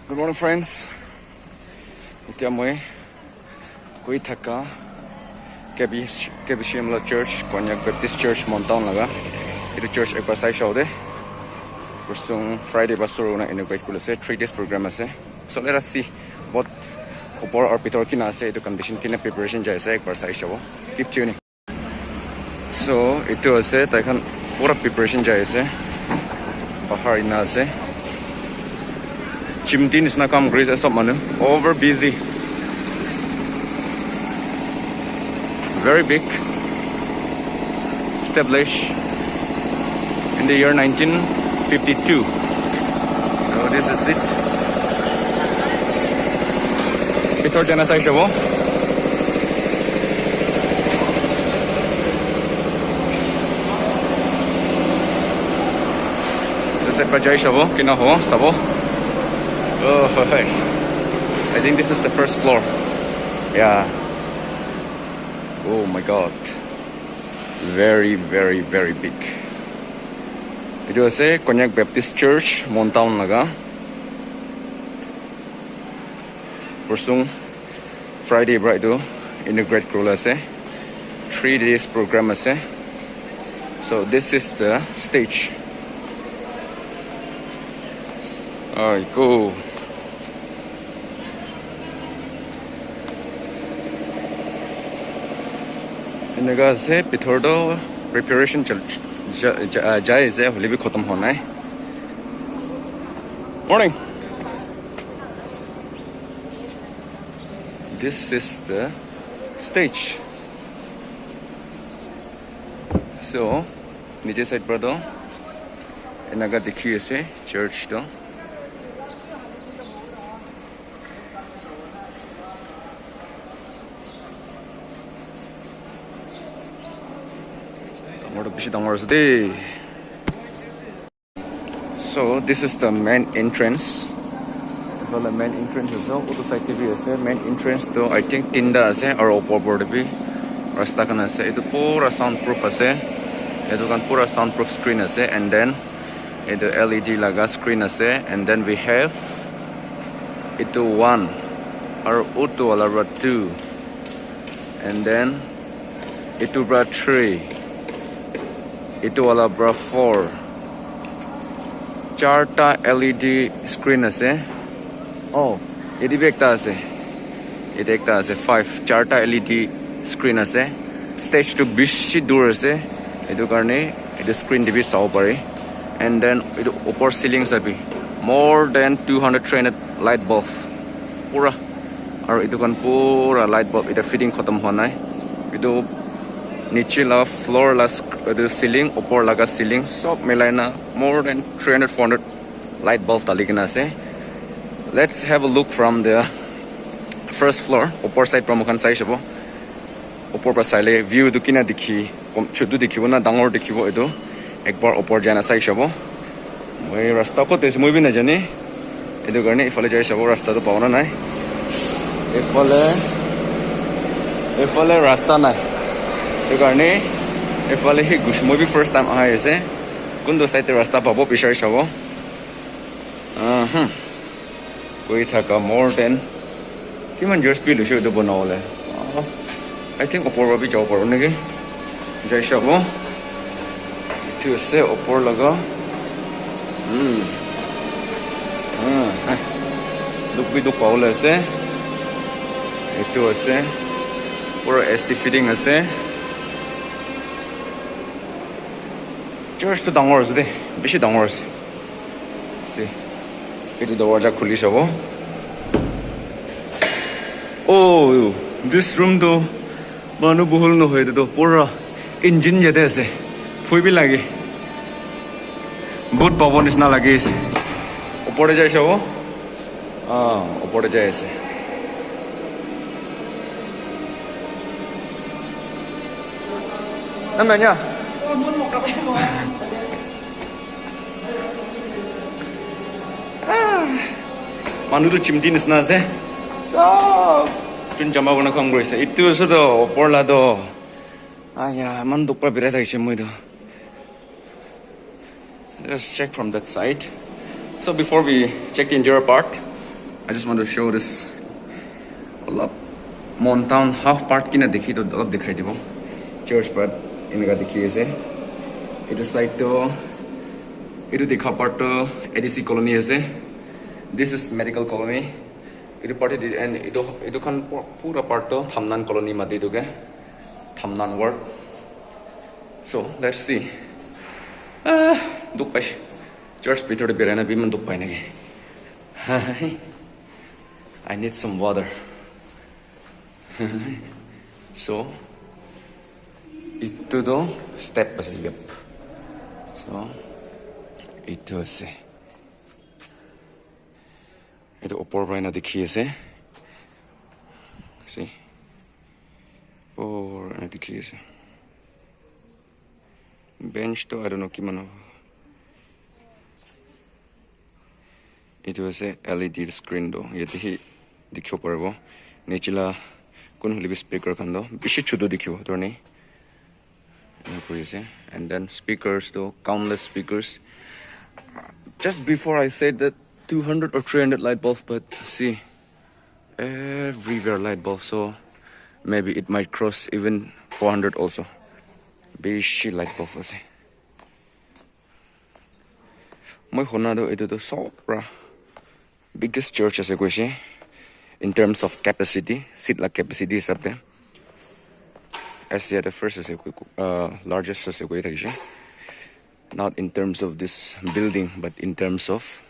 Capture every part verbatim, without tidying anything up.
Good morning, friends. Etia moi koi thaka K B, K B C M la church, Konyak Baptist Church, Mon Town laga. Etu church ekbar sai shao de. Kusung Friday pastor na inaugurate kule ase, three days program ase. So let us see what upor aru pitor kina ase, etu condition kina preparation jai ase, ekbar sai shabo. Keep tuning. So, etu ase, tai khan pura preparation jai ase. Bahar ina ase. Chimti nisna kam kuri ase sob manu. Over busy. Very big. Established in the year nineteen fifty-two. So this is it. Bithor jana sai shabo. This is pa jai shabo, kina ho, sabo. Oh, hoi, hoi. I think this is the first floor. Yeah. Oh my God. Very, very, very big. Etu ase Konyak Baptist Church, Mon Town laga. Kusung Friday pra etu inaugurate kuribole ase. Three days program ase. So this is the stage. Alright, go. Eneka ase, bithor toh preparation chal-, ja-, ja-, jai ase, hoile bi khotom hwa nai. Morning. This is the stage. So, niche side para toh eneka dikhi ase church toh. Dangor toh bishi dangor ase de. So, this is the main entrance. Etu la main entrance ase, utu side te bi ase. Main entrance toh, I think, tinta ase, aro opor opor te bi rasta khan ase. Etu pura soundproof ase. Etu khan pura soundproof screen ase. And then, etu L E D laga screen ase. And then we have etu one, aro utu wala para two. And then, etu para three, etu wala para four, charta L E D screen ase. Oh, yate bi ekta ase. Yate ekta ase, five, charta L E D screen ase. Stage tu bishi dur ase, etu karne etu screen te bi sabo pare. And then etu upor ceiling sabi, more than two hundred, three hundred light bulb pura. Aro etu khan pura light bulb eta fitting khotom hwa nai. Etu niche la floor la sk-, etu ceiling, upor laga ceiling, sob milai na more than three hundred, four hundred light bulb dali kena ase. Let's have a look from the first floor. Upor side para moikhan sai shabo. Upor para saile view tu kina dikhi, kom-, chutu dikhibo na dangor dikhibo etu. Ekbar upor jai na sai shabo. Moi rasta kot ase moi bi najane. Etu karne ifale jai shabo, rasta tu pabo na nai. Ifale, ifale rasta nai. Etu karne ifale hi gush-, moi bi first time ahai ase. Kuntu side te rasta pabo bisari shabo. Aha. Koi thaka more than kiman years bi luishe etu banawole. Ah, I think upor para bi jabo paribo naki. Jai shabo. Etu ase upor laga. Hmm. Ah, hai. Duk bi duk pawole ase. Etu ase. Pura A C fitting ase. Church tu dangor ase de. Bishi dangor ase. See, etu dorwaja khuli sabo. Oh, this room tu manu bohol nohoi, etu tu pura engine yate ase. Phui bi lage. Bhut pabo nisna lage ase. Upor te jai sabo. Ah, upor te jai ase. Namanya. Ah, manu tu chimti nisna ase. Sob jun jama kurna kam kuri ase. Etu ase toh, upor la toh. Aya, eman dukh pra birai thakishe moi toh. Let's check from that side. So before we check the interior part, I just want to show this. Olop Mon Town half part kina dikhi to olop dikhai dibo. Church part eneka dikhi ase. Etu side to, etu dikha part to A D C colony ase. This is medical colony. Etu part di-, and etu, etu khan pu-, pura part to Thamnan colony mati etu ke. Thamnan ward. So let's see. Ah, dukh pai. Church bhitor te birai na bi iman dukh pai naki. I need some water. So, itu to step ase, yep. So, itu ase. Itu upor para ena dikhi ase. See? Upor ena dikhi ase. Bench to, I don't know, kiman hobo. Etu ase L E D screen to, yate hi dikhibo paribo. Niche la kun hoile bi speaker khan to bishi chutu dikhibo, to ni. Ena kuri ase. And then speakers to, countless speakers. Just before I said that two hundred or three hundred light bulb, but see, everywhere light bulb. So maybe it might cross even four hundred also. Bishi light bulb ase. Moi hona to etu to sob pra biggest church ase koise in terms of capacity, seat la capacity hisab te. Asia the first ase koi, uh, largest ase koi thakishe. Not in terms of this building, but in terms of,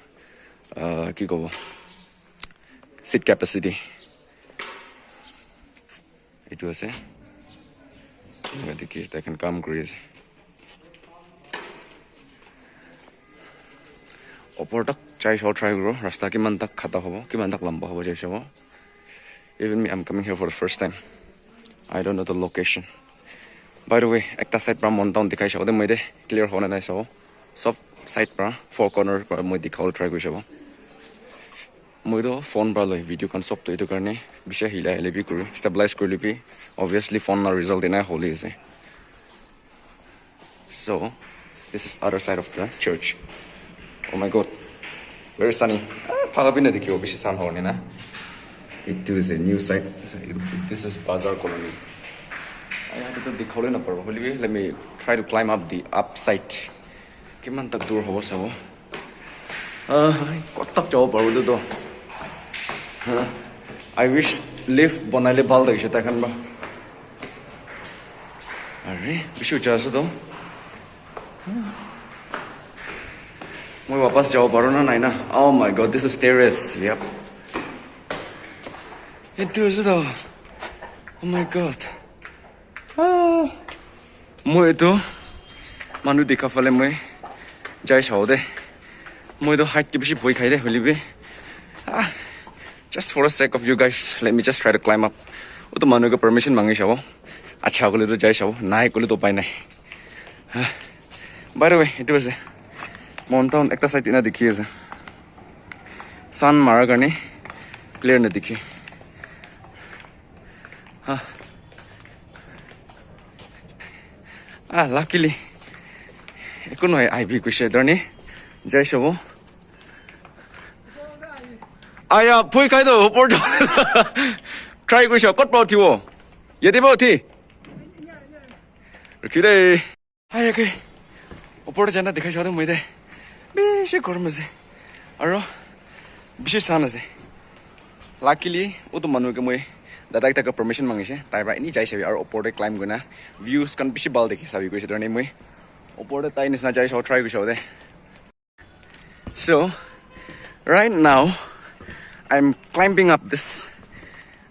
uh, ki kobo, seat capacity. Etu ase. Eneka dikhi ase, tai khan kam kuri ase. Opor tak jai sabo try kuro, rasta kiman tak khata hobo, kiman tak lamba hobo jai sabo. Even me, I'm coming here for the first time. I don't know the location. By the way, ekta side pra Mon Town dikhai sabo de, moi de clear hona nai sabo. Sob side pra, four corner pra moi dikhabo try kuri sabo. Moi to phone para loi video khan sob to etu karne bishi hila hile bi kuri stabilize kuri le bi obviously phone la result ena holi ase. So this is other side of the church. Oh my God, very sunny. Ah, phala bi na dikhibo, bishi sun hone na. It is a new side. This is Bazaar Colony. Ai, yaha to dikhabole na paribo. Hoile bi, let me try to climb up the upside. Kiman tak dur hobo sabo. Ah, kot tak jabo paribo etu to. Huh? I wish lift banaile bhal thakishe tai khan ba. Are, bishi ucha ase to. Moi wapas jabo paro na nai na. Oh my God, this is terrace. Yep. Etu ase to. Oh my God. Ah. Moi etu manu dikha phale moi jai sabo de. Moi etu height ke bishi bhoi khai de, hoile bi. Ah, just for the sake of you guys, let me just try to climb up. Utu manu ke permission mangi sabo. Acha koile to jai sabo, nai koile to upai nai. Ah. By the way, etu ase. Mon Town ekta side ena dikhi ase. Sun mara karne clear na dikhi. Ah. Ah, luckily. Eku nohoi, I B kuishe dorni. Jai sabo. Aya, phui khai do, upor do. Try kuishe, kot pa uthibo? Yate pa uthi? Rukhi de. Hai, okay. Upor te jana dikhai shao de moi de. Bishi gorom ase. Aro bishi sun ase. Luckily, utu manu ke moi dada ekta ke permission mangishe. Tai para eni jai sabi aro upor te climb kurina views khan bishi bhal dekhi sabi koishe. Tone moi upor te tai nisna jai shao, try kuri shao de. So, right now, I'm climbing up this,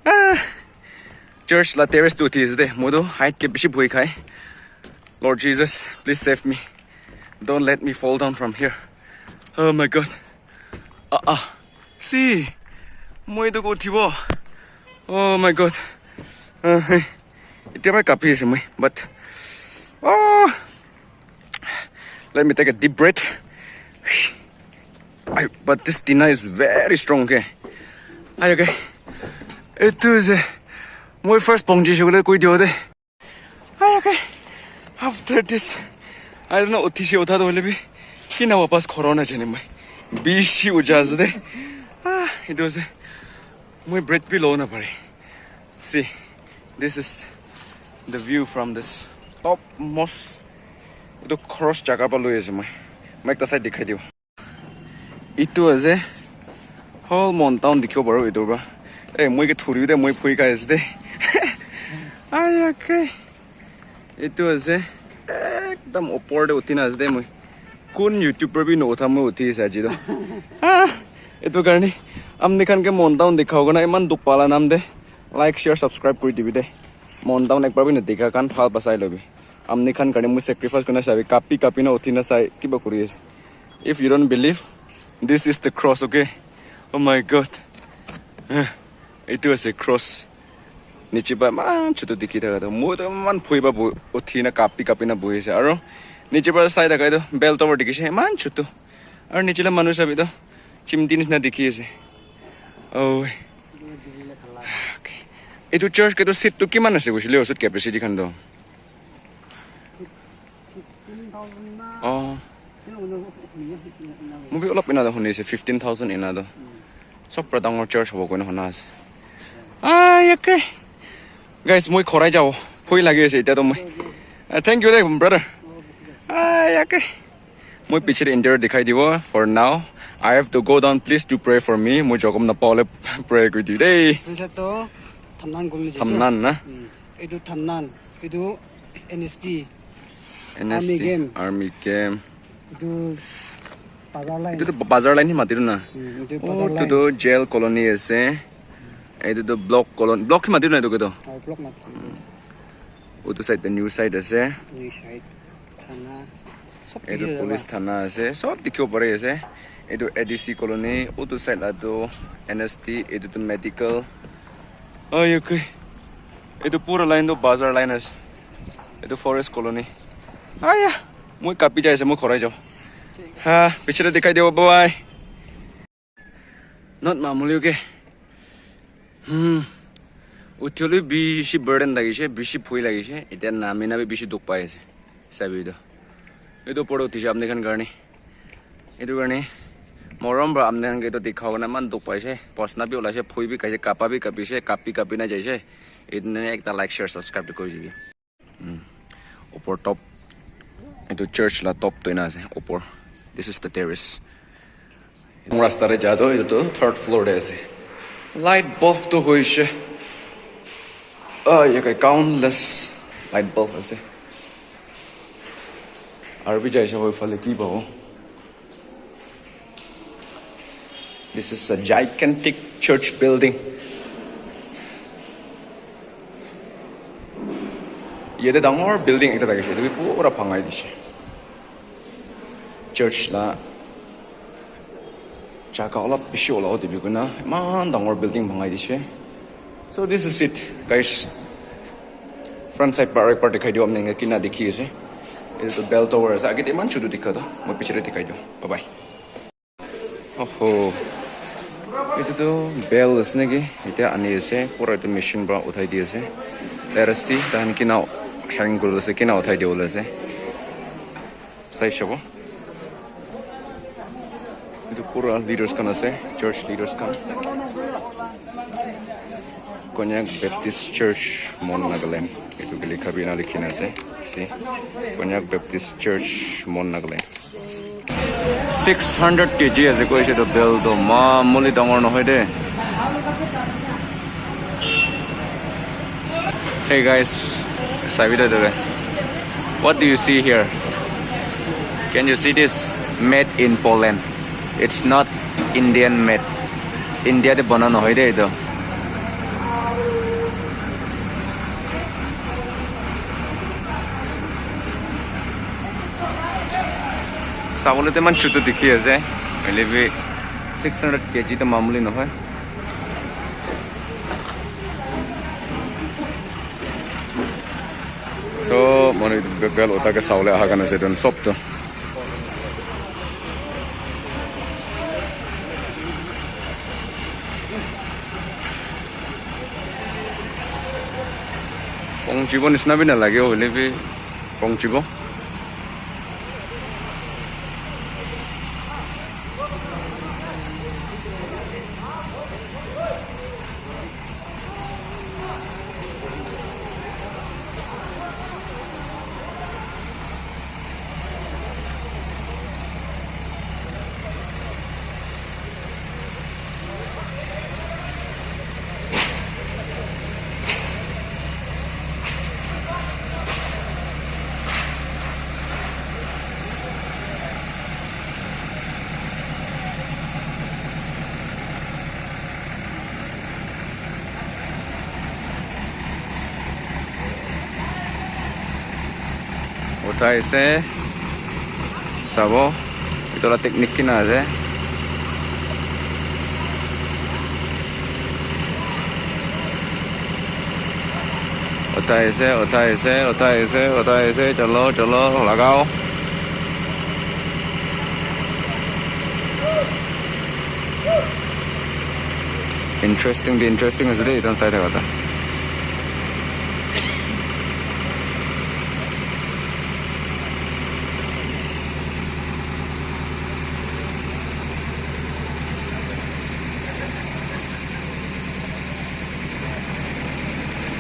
ah, church la terrace tu uthi ase de. Moi tu height ke bishi bhoi khai. Lord Jesus, please save me. Don't let me fall down from here. Oh my God. Ah, ah. See. Moi tu ko uthibo. Oh my God. Ah, hey. Etia para kapi ase moi, but, oh, let me take a deep breath. I, but this tina is very strong, okay? Ai, okay. Etu ase. Moi first pongji shukule koi dio de. Ai, okay. After this, I don't know, uthi she utha to hoile bi. Kina wapas khoro na jane moi. Bishi uja ase de. Ah. Etu ase, moi breath bi lobo napare. See, this is the view from this topmost. Etu cross jaga pa loi ase moi. Moi ekta side dikhai dibo. Etu ase whole Mon town dikhibo paribo etu pra. Eh, moi ke thuribi de, moi phui khai ase de. Ai, okay. Etu ase ekdam upor te uthi na ase de moi. Kun YouTuber bi no utha, moi uthi ase aji to. Ah, etu karne amni khan ke Mon town dikhabo karne iman dukh pala nam de. Like, share, subscribe kuri dibi de. Mon town ekbar bi na dikha khan bhal pa sai lobi. Amni khan karne moi sacrifice kurina sabi, kapi kapi na uthi na sai kiba kuri ase. If you don't believe, this is the cross, okay? Oh my God. Eh, etu ase cross. Niche pa iman chutu dikhi thaka toh. Moi toh iman phui pa bo-, uthi na kapi kapi na bohi ase. Aro niche pa sai thaka toh bell tower dikhi ase, iman chutu. Aro niche la manu sabi toh chimti nisina dikhi ase. Oh. Okay. Etu church ke toh seat toh kiman ase koisile, osot capacity khan toh? Oh. Moi bi olop ena toh huni ase, fifteen thousand ena toh. Sob pra dangor church hobo koina huna ase. Ah, yake. Guys, moi khorai jabo. Bhoi lagi ase etia toh moi. Ah, thank you de, brother. Ah, yake. Moi piche de interior dikhai dibo. For now, I have to go down. Please do pray for me. Moi jokom na pole pray kuri dibi de. Etu toh Thamnan guli je. Thamnan na? Hmm. Etu Thamnan. Etu N S T. N S T, Army camp. Army camp. Etu bazar line. Etu tu bazar line hi mati tu na. Hmm, etu oh, bazar line. Etu tu jail colony ase. Etu tu block colony. Block hi mati tu na etu ke tu. Oh, block mati. Utu side tu new side ase. New side. Thana. Sob etu dikhi police thana ase. Sob dikhibo pari ase. Etu A D C colony. Utu side la tu N S T. Etu tu medical. Oh, okay. Etu pura line tu bazar line ase. Etu forest colony. Aya, moi kapi jai ase, moi khorai jabo. Ha, piche de dikhai dibo, bye bye. Not mamuli, okay. Hmm. Uthili bishi burden lagise, bishi bhoi lagise. Etia namina bi bishi dukh pai ase. Sabi toh. Etu opor te uthise apni khan karne. Etu karne morom para apni khan ke etu dikhabo na eman dukh paise. Pasna bi olaise, bhoi bi khaise, kapa bi kapise, kapi kapi na jaise. Etu karne ekta like, share, subscribe to kuri dibi. Hmm. Upor top. Etu church la top tu ena ase, upor. This is the terrace. Rasta te ja tu, etu tu third floor te ase. Light bulb tu hoise. Ah, yate countless light bulb ase. Aru bi jaise hoile ki pabo. This is a gigantic church building. Yate dangor building ekta thakise, etu bi pura bhangai dise. Church la jaga olop bishi ulabo dibi kena eman dangor building bhangai dise. So this is it, guys. Front side para ekbar dikhai dibo, apni khan kina dikhi ase. Etu tu bell tower ase, age te eman chutu dikha toh, moi piche te dikhai dibo. Bye bye. Oho. Etu tu bell ase naki? Etia ani ase, pura etu machine para uthai di ase. Let us see, tahan kina hang kuri ase, kina uthai dibole ase. Sai shabo. Etu pura leaders khan ase, church leaders khan. Konyak Baptist Church, Mon, Nagaland. Etu ke likha bhi na likhi na ase. See? Konyak Baptist Church, Mon, Nagaland. Six hundred K G ase koise etu bell tu. Mamuli dangor nohoi de. Hey guys, sabi de. What do you see here? Can you see this? Made in Poland. It's not Indian made. India te bana nohoi de etu. Sabole te eman chutu dikhi ase. Hoile bi six hundred K G to mamuli nohoi. So, manu etu bell uthai ke sabole aha khan ase etu sob tu. Pongchibo nisna bi nalage, hoile bi pongchibo. Uthai ase. Sabo. Etu la technique kina ase. Uthai ase, uthai ase, uthai ase, uthai ase. Chalo, chalo, lagao. Interesting, interesting ase de, etu sai thaka ta.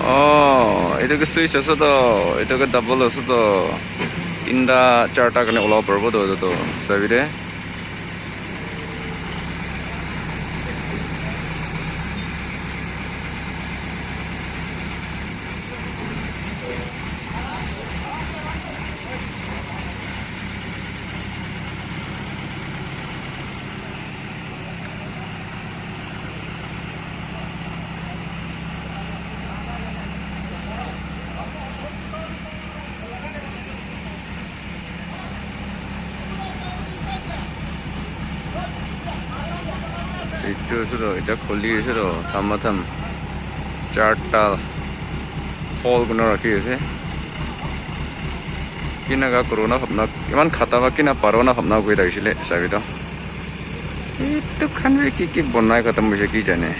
Oh, etu ke switch ase to, etu ke double ase to. Tinta, charta karne ulabo paribo to, etu to. Sabi de. Etu ase to, eta khuli ase to, thamatham charta fold kurina rakhi ase. Kina ka corona hapna, iman khata ba kina parona hapna koi thakisile, sabi to. Etu khan bi ki ki bonai khatam hoise ki jane.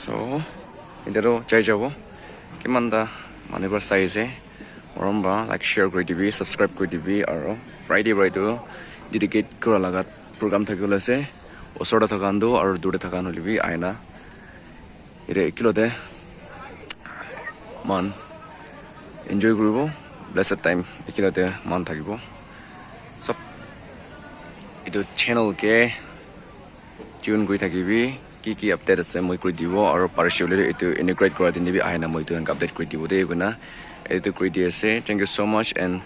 So, etia toh jai jabo. Kiman ta manu para sai ase. Morom para like, share kuri dibi, subscribe kuri dibi, aro Friday para etu dedicate kura laga program thaki bole ase. Osor te thaka khan tu aro dur te thaka khan hoile bi ahina. Ete ekelogte moikhan enjoy kuribo, blessed time ekelogte moikhan thakibo. Sob etu channel ke tune kuri thakibi, ki ki update ase moi kuri dibo, aro parishe hoile etu inaugurate kura din te bi ahina moi etu khan ke update kuri dibo de koina etu kuri di ase. Thank you so much and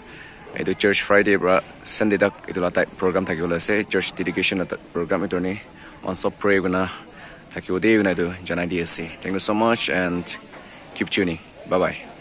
etu church Friday para Sunday tak etu la type program thaki bole ase, church dedication la program etu ni moikhan sob pray kurina thakibo de koina etu janai di ase. Thank you so much and keep tuning. Bye bye.